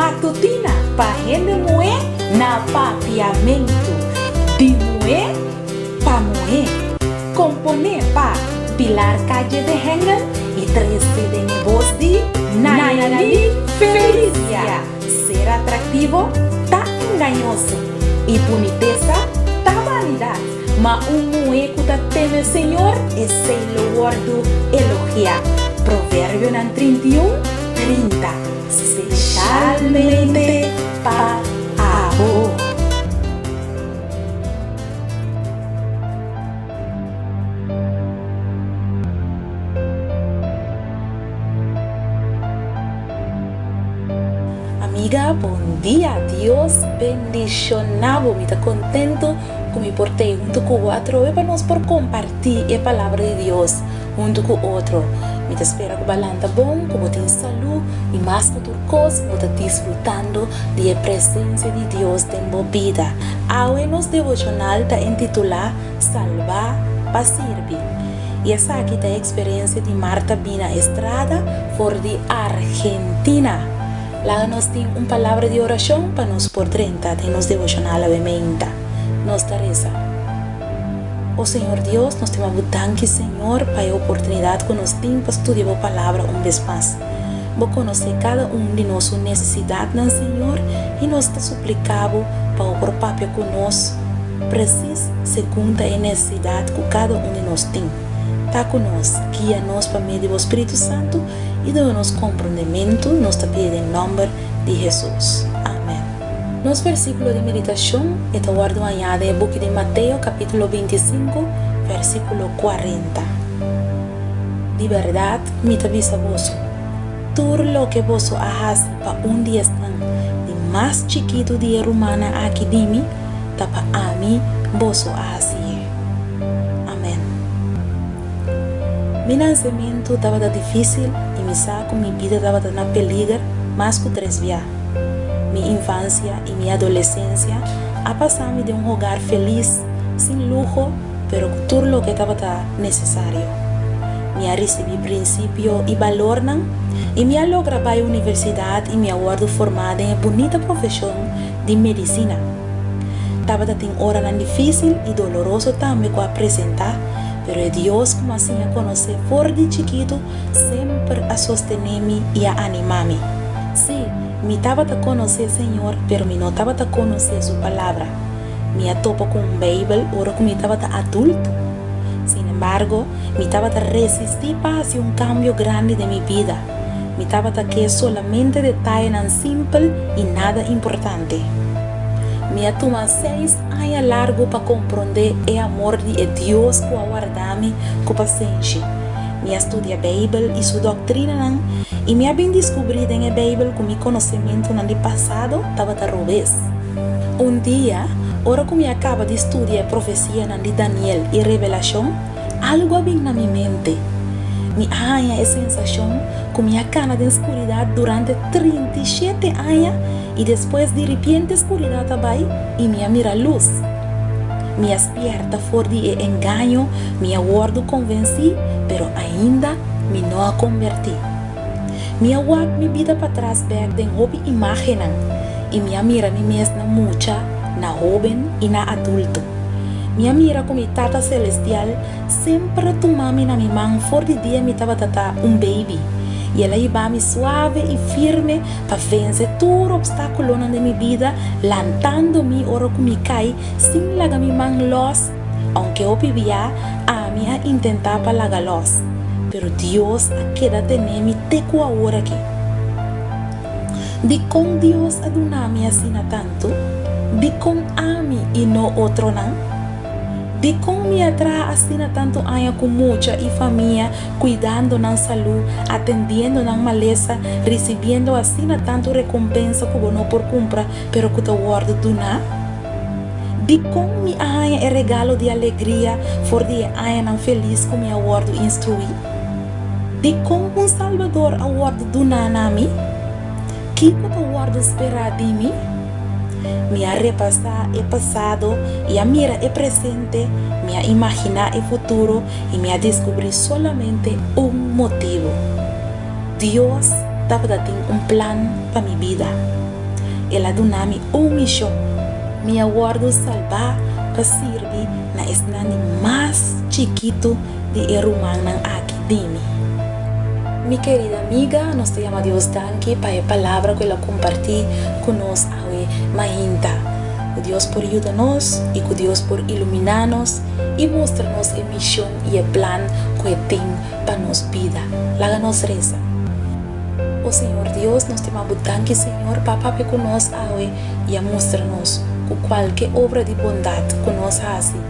Matutina pa hende muhé na Papiamentu. Di muhé pa muhé. Komponé pa Pilar Calle de Hengel i trese den e bos di Nayali Felicia. Ser atraktivo ta engañoso i bunitesa ta banidat, ma un muhé ku ta teme Señor, esei lo wòrdu elogiá. Proverbionan 31, 30. Speshalmente pa abo. Amiga bon dia Dios bendiciona bo mi ta contento cu mi por tey hunto cu bo atrobe pa nos por comparti e palabra di Dios hunto cu otro mi ta spera cu bo a lanta bon cu bo tin salud y mas cu tur cos bo ta disfrutando di e presencia di Dios den bo bida awe nos devocional ta intitula Salba pa sirbi. I esaki ta e eksperensia di Marta Bina Estrada for di Argentina. Laga nos tin un palabra di orashon pa nos por drenta den nos devoshonal awe meinta. Nos ta resa, O Señor Dios, nos ta bo danki Señor pa e oportunidat ku nos tin pa studia bo palabra un bes mas. Bo konosé kada un di nos su nesesidatnan Señor i nos ta supliká bo pa bo por papia ku nos Presis segun ta e nesesidat ku kada un di nos tin. Ta ku nos, guia nos pa medio di bo Spiritu Santu i duna nos komprondementu, nos ta pidi den nòmber di Hesus. Amèn. Nos versíkulo di meditashon e ta wòrdu hañá den e buki di Mateo kapítulo 25, versíkulo 40. Di bèrdat mi ta bisa boso, tur loke boso a hasi pa un di esnan di mas chikitu di e rumannan aki di mi, ta pa ami boso a hasié. Amèn. Mi nansementu tabata difísil i mi sa ku mi bida tabata na peliger mas ku tres bia. Mi infansia i mi adolesensia a pasa mi den un hogar felis, sin luho, pero ku tur loke tabata nesesario. Mi a risibí prinsipio i balornan i mi a logra bai universidat i mi a wòrdu formá den e bunita profeshon di medisina. Tabata tin oranan difísil i doloroso tambe ku a presentá, pero e Dios ku mi a siña konosé for di chikitu semper a sostené mi i a animá mi. Sí, mi tabata konosé Señor, pero mi no tabata konosé su Palabra. Mi a topa ku un Beibel ora ku mi tabata adulto. Sin embargo, mi tabata resistí pa hasi un kambio grandi den mi bida. Mi tabata ke solamente detayenan simpel i nada importante. Mi a tuma seis aña largu pa komprondé e amor di e Dios ku a warda mi ku pasenshi. Mi a studia Beibel i su doktrinanan i mi a bin diskubrí den e Beibel ku mi konosementunan di pasado tabata robes. Un dia, ora ku mi a kaba di studia e profesianan di Daniel i Revelashon, Algu a bin na mi mente. Mi a haña e sensashon ku mi a kana den skuridat durante 37 aña i despues diripiente skuridat a bai i mi a mira lus. Mi a spièrta for di e engaño, mi a wòrdu konvensí, pero ainda mi no a kombertí. Mi a wak mi bida patras bèk den hopi imágennan i mi a mira mi mes na mucha, na hóben i na adulto. Mi a mira ku mi Tata Selestial semper a tuma mi na mi man for di dia mi tabata ta un beibi, i el a hiba mi suave i firme pa vense tur opstákulonan den mi bida, lantando mi ora ku mi kai sin laga mi man lòs, ounke hopi bia ami a intentá pa laga lòs, pero Dios a keda tene mi te ku awor aki. Dikon Dios a duna mi asina tantu? Dikon ami i no otronan? Dikon mi a traha asina tantu aña ku mucha i famia, kuidando nan salú, atendiendo nan malesa, risibiendo asina tantu rekompensa ku bo no por kumpra pero ku ta wòrdu duná? Dikon mi a haña e regalo di alegria for di e añanan felis ku mi a wòrdu instruí? Dikon un Salbador a wòrdu duná na mi? Kiko ta wòrdu sperá di mi? Mi a repasá e pasado i a mira e presente, mi a imaginá e futuro i mi a deskubrí solamente un motibu, Dios tabata tin un plan pa mi bida. El a duna mi un mishon. Mi a wòrdu salbá pa sirbi na esnan di mas chikitu di e rumannan aki di mi. Mi kerida amiga, nos ta yama Dios danki pa e palabra ku el a kompartí ku nos awe mainta. Ku Dios por yuda nos i ku Dios por iluminá nos i mustra nos e mishon i e plan ku e tin pa nos bida. Laga nos resa. O Señor Dios, nos ta yama Bo danki, Señor, pa papia ku nos awe i a mustra nos ku kualke obra di bondat ku nos hasi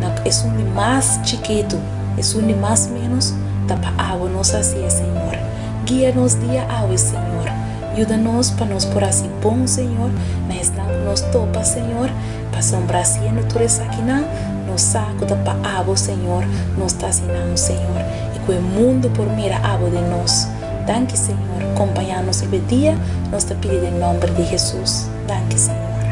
na esun di mas chikitu, esun di mas ménos, ta pa abo nos hasié, Señor. Guia nos dia awe, Señor. Yuda nos pa nos por hasi bon, Señor, na esnan ku nos topa, Señor, pasobra hasiendo tur esakinan, nos sa ku ta pa abo, Señor, nos ta hasi nan, Señor, i ku e mundu por mira abo den nos. Danki, Señor. Kompañá nos riba e dia, nos ta pidi den nòmber di Hesus. Danki, Señor.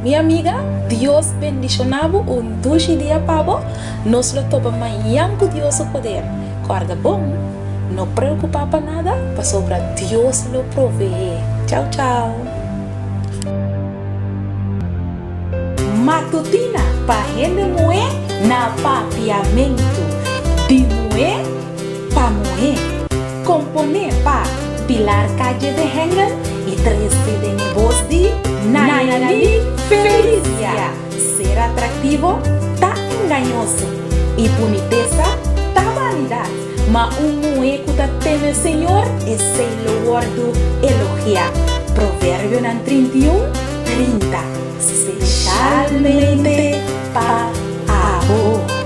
Mi amiga, Dios bendishoná bo, un dushi dia pa bo. Nos lo topa mañan ku Dios su poder. Kòrda bon, no preokupá pa nada, pasobra Dios lo proveé. Chau chau. Matutina pa hende muhé na Papiamentu. Di muhé pa muhé. Komponé pa Pilar Calle de Hengel i trese den e bos di Nayali Felicia. Ser atraktivo ta engañoso i bunitesa ta banidat, ma un muhé ku ta teme Señor, esei lo wòrdu elogiá. Proverbionan 31, 30. Speshalmente pa abo.